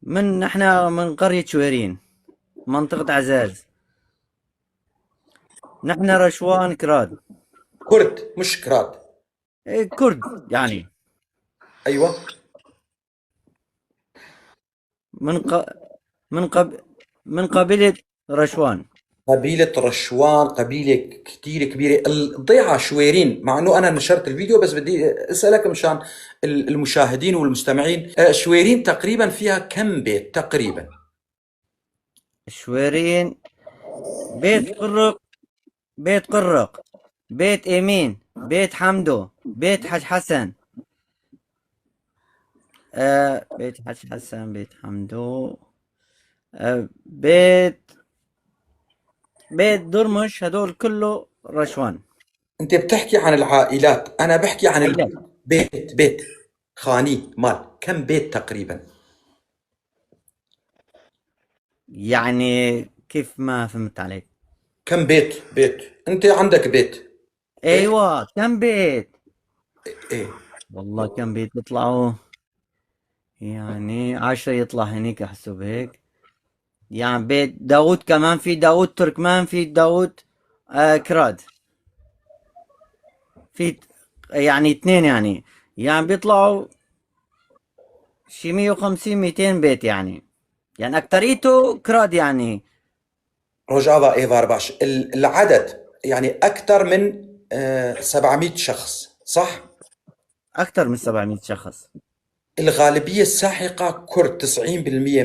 من نحن من قرية شويرين، منطقة عزاز. نحن رشوان كراد. كرد مش كراد. إيه، كرد يعني. أيوة. من ق... من قب... من قبيلة رشوان. قبيلة رشوان قبيلة كتير كبيرة. الضيعة شويرين، مع انه انا نشرت الفيديو بس بدي اسألك مشان المشاهدين والمستمعين. شويرين تقريبا فيها كم بيت تقريبا؟ شويرين بيت قرق، بيت قرق، بيت ايمين، بيت حمدو، بيت حج حسن. بيت حج حسن، بيت حمدو، بيت درمش، هدول كله رشوان. انت بتحكي عن العائلات، انا بحكي عن عائلات. البيت. بيت خاني مال كم بيت تقريبا؟ يعني كيف؟ ما فهمت عليك. كم بيت؟ بيت، انت عندك بيت؟ ايوه، كم بيت؟ ايه. والله كم بيت بيطلعوا؟ يعني 10 يطلع هنيك، احسب هيك. يعني بيت داوود كمان، في داوود تركمان، في داوود كراد، في يعني اثنين، يعني بيطلعوا شي 150 200 بيت، يعني اكتريته كراد يعني. روجافا ايفار باش. العدد يعني اكثر من 700 شخص، صح؟ اكثر من 700 شخص. الغالبية الساحقة كرد، 90%،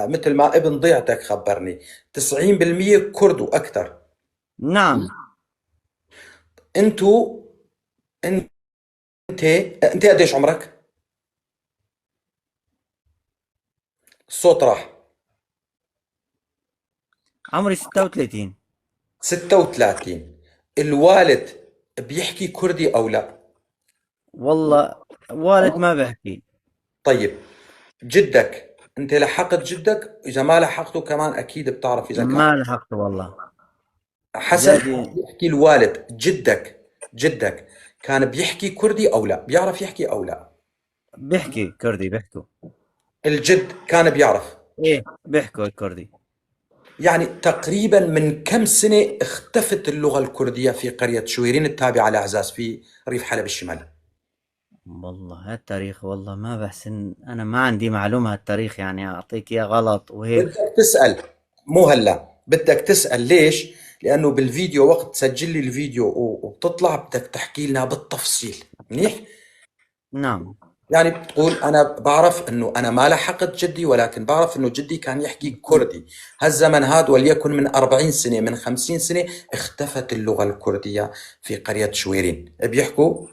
مثل ما ابن ضيعتك خبرني، 90% كرد واكثر. نعم. انتو انت انت قديش عمرك؟ الصوت راح. عمري 36. 36. الوالد بيحكي كردي او لا؟ والله والد ما بحكي. طيب جدك، انت لحقت جدك؟ اذا ما لحقته كمان اكيد بتعرف اذا كان. ما لحقته والله. حسن جدي بيحكي الوالد، جدك كان بيحكي كردي او لا؟ بيعرف يحكي او لا؟ بيحكي كردي، بيحكوا. الجد كان بيعرف. ايه، بيحكوا الكردي. يعني تقريبا من كم سنة اختفت اللغة الكردية في قرية شويرين التابعة لأعزاز في ريف حلب الشمالي؟ والله هالتاريخ والله ما بحسن، انا ما عندي معلومة هالتاريخ، يعني اعطيك اياه غلط وهيك. بدك تسأل، مو هلا بدك تسأل. ليش؟ لأنه بالفيديو وقت تسجل لي الفيديو وبتطلع بدك تحكي لنا بالتفصيل، منيح؟ نعم. يعني بتقول أنا بعرف أنه أنا ما لحقت جدي، ولكن بعرف أنه جدي كان يحكي كردي. هالزمن هاد وليكن من 40 سنة، من 50 سنة، اختفت اللغة الكردية في قرية شويرين. بيحكوا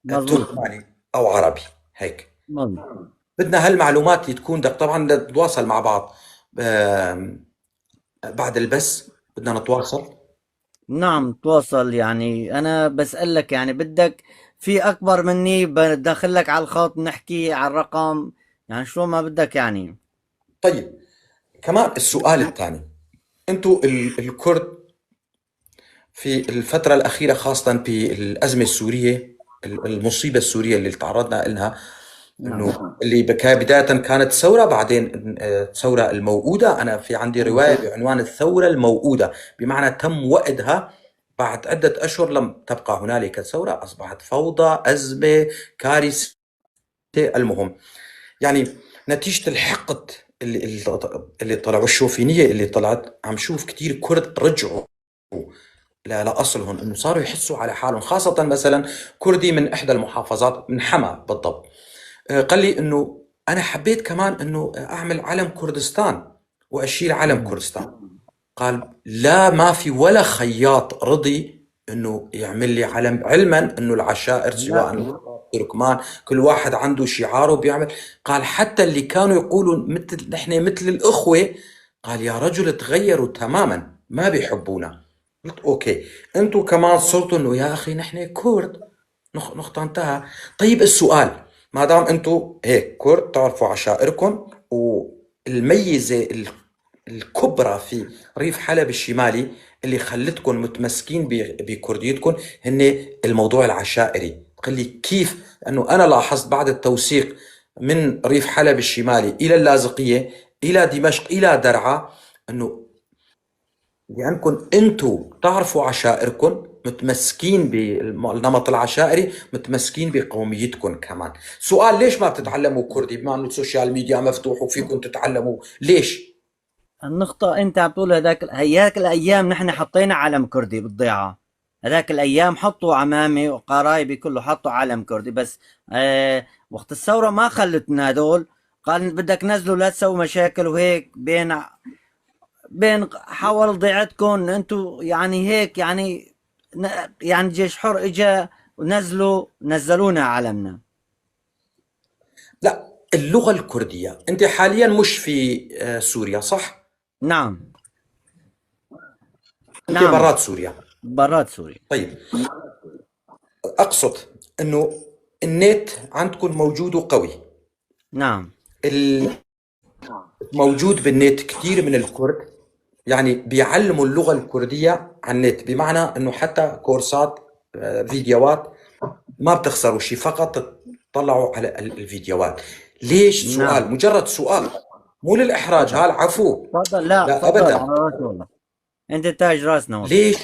مظبوط. تركماني أو عربي هيك. مظبوط. بدنا هالمعلومات اللي تكون دق. طبعا بدنا نتواصل مع بعض بعد البث، بدنا نتواصل. نعم تواصل. يعني انا بسألك، يعني بدك في اكبر مني بدخل لك على الخط، نحكي على الرقم، يعني شو ما بدك يعني. طيب كمان السؤال الثاني، انتو الكرد في الفترة الأخيرة خاصة في الأزمة السورية، المصيبة السورية اللي تعرضنا لها، إنه اللي بداية كانت ثورة، بعدين الثورة الموؤودة. أنا في عندي رواية بعنوان الثورة الموؤودة، بمعنى تم وأدها بعد عدة أشهر لم تبقى هنالك ثورة، أصبحت فوضى، أزمة، كارثة. المهم يعني نتيجة الحقد اللي طلع والشوفينية اللي طلعت، عم شوف كتير كرد رجعوا لأصلهم، إنه صاروا يحسوا على حالهم، خاصة مثلا كردي من إحدى المحافظات، من حما بالضبط، قال لي إنه أنا حبيت كمان إنه أعمل علم كردستان وأشيل علم كردستان. قال لا، ما في ولا خياط رضي إنه يعمل لي علم، علما إنه العشائر سواء تركمان كل واحد عنده شعاره بيعمل. قال حتى اللي كانوا يقولوا مثل نحن مثل الأخوة، قال يا رجل تغيروا تماما، ما بيحبونا. قلت أوكي، أنتوا كمان صرتوا إنه يا أخي نحن كرد، نقطة انتهى. طيب السؤال، ما دام أنتوا هيك كرد تعرفوا عشائركم، والميزة الكبرى في ريف حلب الشمالي اللي خلتكم متمسكين بكرديتكم هن الموضوع العشائري، تقول لي كيف؟ لأنه أنا لاحظت بعد التوثيق من ريف حلب الشمالي إلى اللاذقية إلى دمشق إلى درعا، أنه لأنكم أنتم تعرفوا عشائركم، متمسكين بالنمط العشائري، متمسكين بقوميتكم كمان. سؤال، ليش ما بتتعلموا كردي بما أنه ال social media مفتوح وفيكم تتعلموا؟ ليش؟ النقطة أنت عم تقول هذاك هياك الأيام نحن حطينا علم كردي بالضيعة، هذاك الأيام حطوا عمامي وقرايبي كله حطوا علم كردي، بس وقت الثورة ما خلتنا هذول، قال بدك نزلوا لا تسووا مشاكل وهيك بين حاول ضيعتكم انتو، يعني هيك يعني يعني جيش حر اجا ونزلوا نزلونا علمنا. لا، اللغة الكردية أنت حاليا مش في سوريا صح؟ نعم. أنت نعم، برات سوريا. برات سوريا. طيب، أقصد أنه النت عندكم موجود وقوي. نعم. موجود بالنت كثير من الكرد، يعني بيعلموا اللغة الكردية على النت، بمعنى أنه حتى كورسات، فيديوهات، ما بتخسروا شيء، فقط تطلعوا على الفيديوهات. ليش؟ نعم. سؤال، مجرد سؤال، مو للإحراج، تفضل. هالعفو. تفضل. لا لا تفضل، أبدا. على راسي والله، انت تاج راسنا والله. ليش؟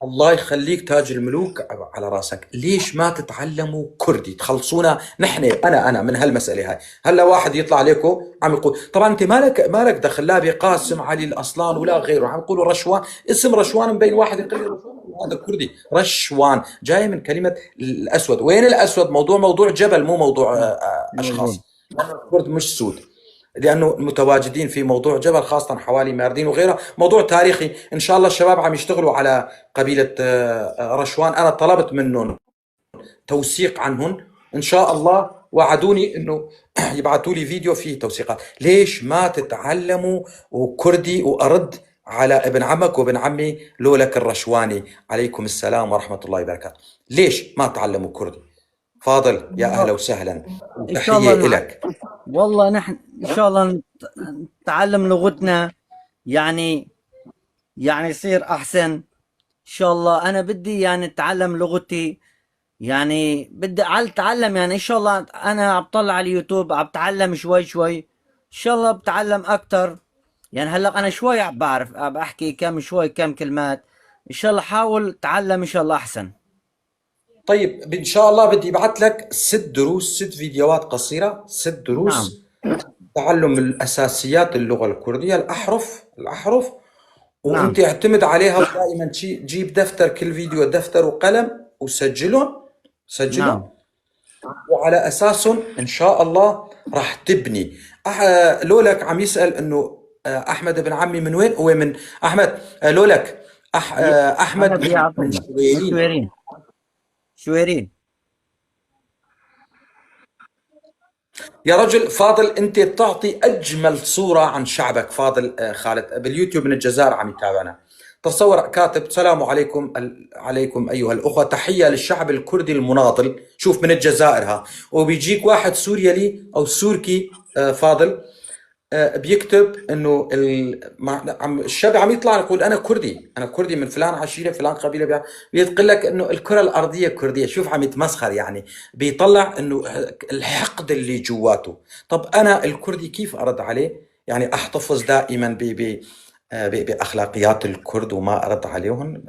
الله يخليك تاج الملوك على راسك. ليش ما تتعلموا كردي؟ تخلصونا نحن، انا من هالمسالة هاي. هلا واحد يطلع عليكم عم يقول، طبعا انت مالك دخل لا بقاسم علي الاصلان ولا غيره، عم يقولوا رشوان، اسم رشوان مبين، واحد يقول لي رشوان هذا كردي. رشوان جاي من كلمة الاسود. وين الاسود؟ موضوع جبل، مو موضوع اشخاص. مظبوط. الكرد مش سود، لانه متواجدين في موضوع جبل، خاصة حوالي ماردين وغيرها، موضوع تاريخي. ان شاء الله الشباب عم يشتغلوا على قبيلة رشوان، انا طلبت منهم توثيق عنهم، ان شاء الله وعدوني انه يبعثوا لي فيديو فيه توثيقات. ليش ما تتعلموا وكردي؟ وارد على ابن عمك وابن عمي لولك الرشواني، عليكم السلام ورحمة الله وبركاته. ليش ما تعلموا كردي؟ فاضل، يا اهلا وسهلا، ان شاء الله وتحية لك. والله نحن ان شاء الله نتعلم لغتنا، يعني يصير احسن ان شاء الله. انا بدي يعني اتعلم لغتي، يعني بدي اتعلم، يعني ان شاء الله انا عم طلع على اليوتيوب، عم بتعلم شوي شوي، ان شاء الله بتعلم اكثر. يعني هلا انا شوي عم بعرف، عم بحكي كم شوي كم كلمات، ان شاء الله حاول اتعلم ان شاء الله احسن. طيب، ان شاء الله بدي ابعث لك 6 دروس، 6 فيديوهات قصيرة، 6 دروس. نعم. تعلم الاساسيات اللغة الكردية، الاحرف. نعم. وانت اعتمد عليها دائما، جيب دفتر، كل فيديو دفتر وقلم وسجلهم، سجلهم. نعم. وعلى اساسهم ان شاء الله راح تبني. لولك عم يسال انه احمد ابن عمي من وين؟ هو من احمد، لولك احمد أنا من بيعرفنا. من شويرين. شويرين. شويرين. يا رجل فاضل، انت تعطي اجمل صوره عن شعبك. فاضل خالد باليوتيوب من الجزائر عم يتابعنا. تصور كاتب: السلام عليكم عليكم ايها الاخوة، تحية للشعب الكردي المناضل. شوف من الجزائر ها، وبيجيك واحد سوريالي او سوركي فاضل بيكتب انه الشاب عم يطلع يقول انا كردي، انا كردي من فلان عشيره فلان قبيلة، بيقول لك انه الكره الارضية كرديه. شوف عم يتمسخر، يعني بيطلع انه الحقد اللي جواته. طب انا الكردي كيف ارد عليه؟ يعني احتفظ دائما ب ب باخلاقيات الكرد وما ارد عليهم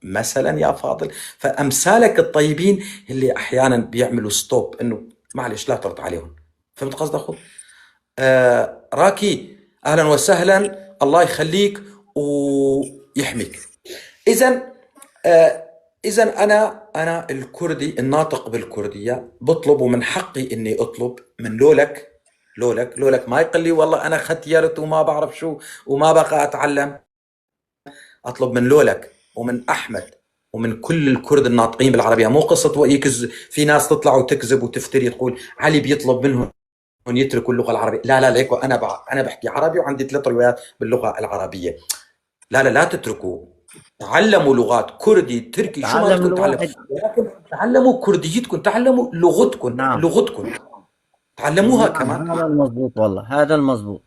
مثلا يا فاضل. فامثالك الطيبين اللي احيانا بيعملوا stop انه معلش لا ترد عليهم. فهمت قصد اخوي؟ راكي، اهلا وسهلا، الله يخليك ويحميك. اذا اذا انا الكردي الناطق بالكرديه بطلب، ومن حقي اني اطلب من لولك، لولك ما يقول لي والله انا ختيرت وما بعرف شو وما بقى اتعلم. اطلب من لولك ومن احمد ومن كل الكرد الناطقين بالعربية، مو قصة ويكز، في ناس تطلع وتكذب وتفتري تقول علي بيطلب منهم يتركوا اللغة العربية. لا لا، ليكو انا بحكي عربي وعندي 3 روايات باللغة العربية. لا لا، لا تتركوا، تعلموا لغات، كردي، تركي، شو ما تعلم بدكم تعلموا، الواحد. ولكن تعلموا كرديتكم، تعلموا لغتكم. نعم. لغتكم تعلموها نعم، كمان. هذا المضبوط والله، هذا المضبوط.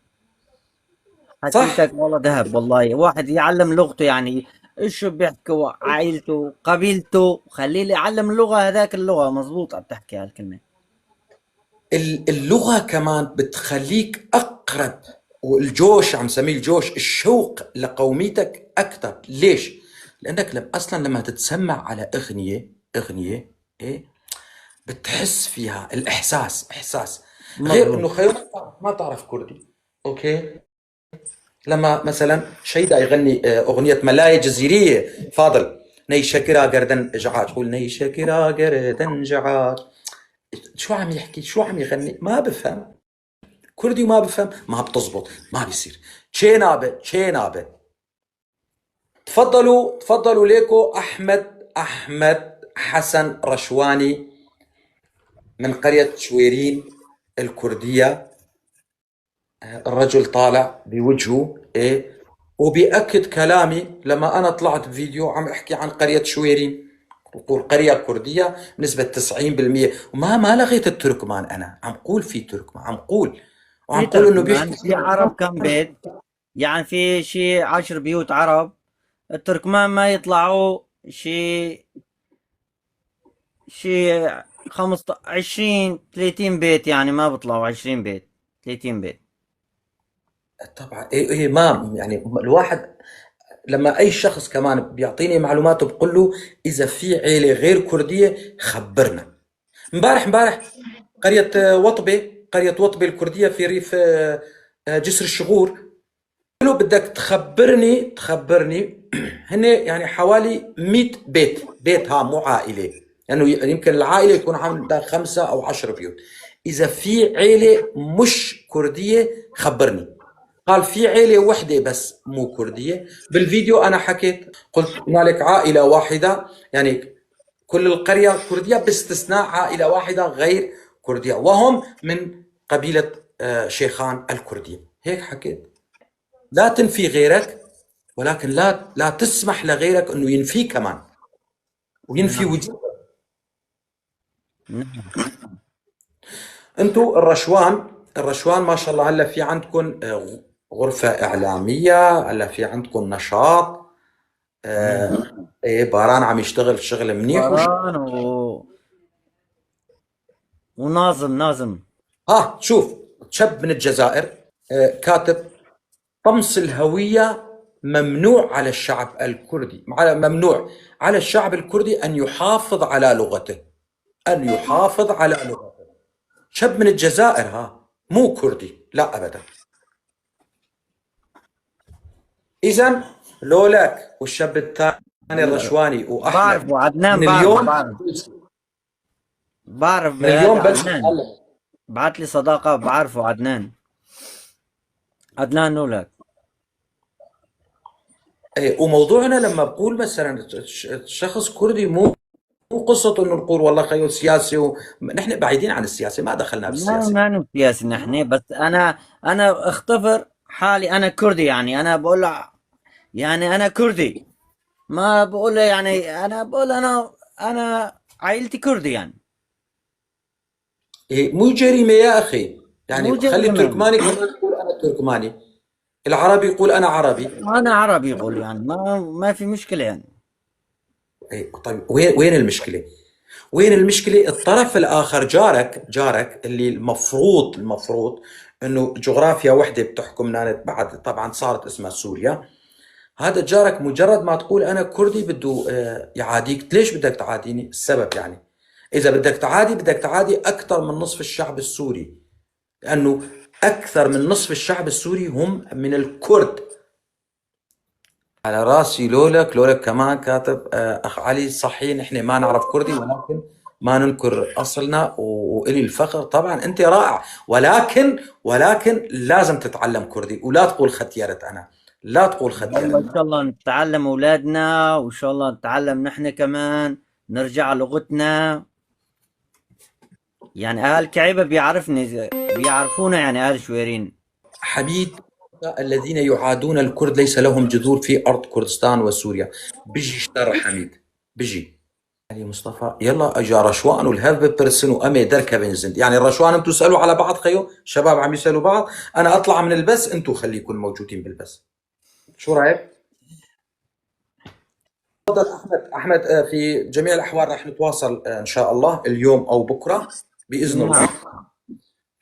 صح. حكيتك والله ذهب والله. واحد يعلم لغته، يعني شو بيحكوا عائلته قبيلته، خليه يعلم اللغة، هذاك اللغة مزبوط عم تحكي هالكلمة. اللغة كمان بتخليك أقرب، والجوش عم سميه الجوش، الشوق لقوميتك أكثر. ليش؟ لأنك أصلا لما تتسمع على أغنية إيه بتحس فيها الإحساس، إحساس غير إنه مزبوط. خيو ما تعرف كردي، okay؟ لما مثلا شيدا يغني أغنية ملاية جزيرية فاضل ني شكرا قردن جعات، قول ني شكرا قردن جعات، شو عم يحكي؟ شو عم يغني؟ ما بفهم كردي وما بفهم، ما بتزبط، ما بيصير. تشينابه تشينابه. تفضلوا تفضلوا ليكو أحمد حسن رشواني من قرية شويرين الكردية. الرجل طالع بوجهه إيه، وبيأكد كلامي لما أنا طلعت بفيديو عم أحكي عن قرية شويرين، بقول قرية كردية بنسبة 90%، وما ما لغيت التركمان، أنا عم قول في تركمان، عم قول وعم في قول إنه تركمان، بيحكي في عرب كم بيت، يعني في شي 10 بيوت عرب، التركمان ما يطلعوا شي 15 20 30 بيت، يعني ما بيطلعوا 20 بيت 30 بيت. طبعا ايه ايه، ما يعني الواحد لما اي شخص كمان بيعطيني معلوماته بقول له اذا في عيله غير كرديه خبرنا. امبارح قرية وطبه، قرية وطبه الكردية في ريف جسر الشغور، له بدك تخبرني هن يعني حوالي 100 بيت، بيت ها مو عائلة، لانه يمكن العائلة يكون عندها 5 او 10 بيوت. اذا في عيله مش كرديه خبرني. قال في عيله وحده بس مو كرديه. بالفيديو انا حكيت قلت هنالك عائلة واحدة، يعني كل القرية كرديه باستثناء عائلة واحدة غير كرديه، وهم من قبيلة شيخان الكردية. هيك حكيت. لا تنفي غيرك، ولكن لا تسمح لغيرك انه ينفيه كمان وينفي وجودك. نعم. انتو الرشوان ما شاء الله هلا في عندكم غرفة إعلامية، هلا في عندكم نشاط. ايه باران عم يشتغل شغل منيح. باران وناظم، ناظم. ها شوف شاب من الجزائر كاتب طمس الهوية ممنوع على الشعب الكردي، ممنوع على الشعب الكردي أن يحافظ على لغته، أن يحافظ على لغته. شاب من الجزائر، ها مو كردي لا أبدا. إذا لولاك والشاب الثاني الرشواني وأحمد بعرفه عدنان، من بعرفه، اليوم بعرف. بعرف من اليوم هذا بلش عدنان. اتعلم. بعت لي صداقة، بعرفه عدنان، عدنان لولاك. ايه، وموضوعنا لما بقول مثلا شخص كردي مو قصة انه نقول والله خيو سياسي نحن بعيدين عن السياسة، ما دخلنا ما بالسياسة. ما سياسي نحن، بس انا اختبر حالي انا كردي، يعني انا بقول له يعني انا كردي، ما بقول له يعني انا بقول انا عائلتي كردي يعني. إيه مو جريمة يا اخي، يعني مو خلي جريمة. التركماني كمان يقول انا تركماني، العربي يقول انا عربي. انا عربي يقول، يعني ما في مشكلة يعني. إيه طيب وين المشكلة؟ وين المشكلة؟ الطرف الآخر جارك اللي المفروض إنه جغرافيا وحدة بتحكمنا بعد، طبعا صارت اسمها سوريا. هذا جارك مجرد ما تقول أنا كردي بده يعاديك. ليش بدك تعاديني؟ السبب يعني إذا بدك تعادي بدك تعادي أكثر من نصف الشعب السوري، لأنه أكثر من نصف الشعب السوري هم من الكرد. على راسي لولك كمان كاتب أخ علي صحيح نحن ما نعرف كردي ولكن ما ننكر أصلنا وإلي الفخر. طبعا أنت رائع، ولكن لازم تتعلم كردي ولا تقول ختيرت أنا، لا تقول ختيرت. والله إن شاء الله نتعلم أولادنا، وإن شاء الله نتعلم نحن كمان، نرجع لغتنا. يعني أهل كعيبة بيعرفونا، يعني أهل شويرين. حميد الذين يعادون الكرد ليس لهم جذور في أرض كردستان وسوريا. بيجي اشترى حميد، بيجي علي مصطفى يلا اجا رشوان والهب برسن وامي دركه بنزند. يعني الرشوان انتم اسالوا على بعض خيو، شباب عم يسالوا بعض، انا اطلع من البث انتم خليكم موجودين بالبث. شو رايك؟ احمد، احمد، في جميع الاحوال راح نتواصل ان شاء الله اليوم او بكره باذن الله. نعم.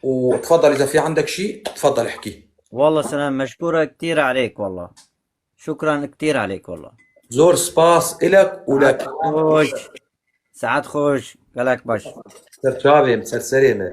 وتفضل، اذا في عندك شيء تفضل احكي. والله سلام، مشكورة كتير عليك والله، شكرا كتير عليك والله. زۆر سپاس إلك ولك. ساعات خوش، ساعات خوش، gelek baş. سەرچاوێم، سەرسەرێمە.